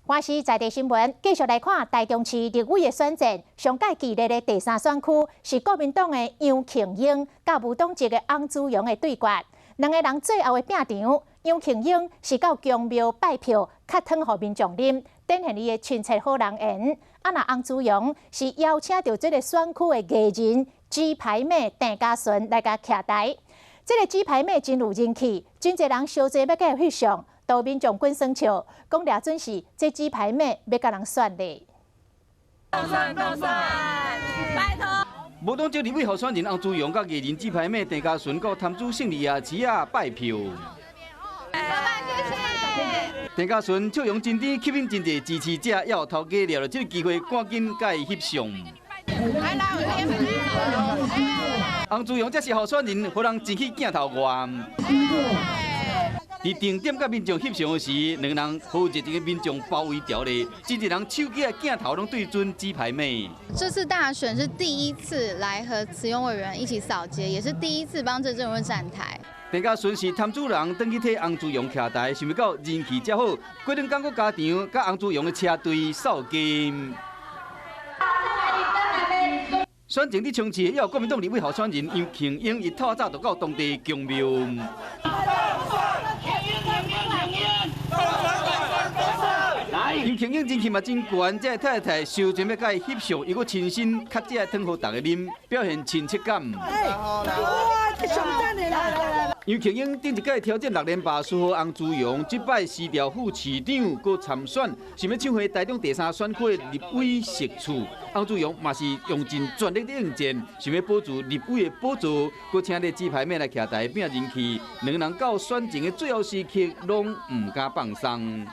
華視在地新聞繼續來看台中市立委的選戰，上蓋激烈的第三選區是國民黨的楊慶英佮無黨籍的翁子陽的對決。兩个人最後的拼場，楊慶英是到宮廟拜票，較湯予民眾啉，展現伊的親切好人緣。啊，若翁子陽是邀請著這个選區的藝人雞排妹鄭家純來共徛台。這个雞排妹真有人氣，真濟人相爭欲共伊翕相，都民眾滾耍笑，講掠準是這雞排妹欲共人選咧。當選當選，拜託。無黨籍立委候選人翁子陽佮藝人雞排妹鄭家純到潭子勝利夜市仔拜票。老闆，謝謝。鄭家純笑容真甜，吸引真濟支持者，也有頭家掠著這个機會，趕緊共伊翕相。來來，翁子陽這是候選人，予人爭去鏡頭外。佇定點佮民眾翕相時，兩个人予熱情的民眾包圍著咧，真濟人手機的鏡頭攏對準雞排妹。這次大選是第一次來和慈庸委員一起掃街，也是第一次幫鄭正文站台。鄭家純是潭子人，轉去替翁子陽徛台，想袂到人氣遮好，過兩工閣加場，佮翁子陽的車隊掃街。選前佇衝刺，也有國民黨立委候選人楊慶英，伊透早就到當地宮廟。楊慶英人氣嘛真懸，這个太太相爭欲共伊翕相，伊閣親身較這個湯予逐家啉，表現親切感。哇，這上讚的啦！楊慶英頂一屆挑戰六連霸，輸予翁子陽，這擺辭掉副市長，閣參選，想欲搶回台中第三選區的立委席次。翁子陽嘛是用盡全力佇應戰，想欲保住立委的寶座，閣請這雞排妹來徛台拼人氣，兩人到選前的最後時刻，攏毋敢放鬆。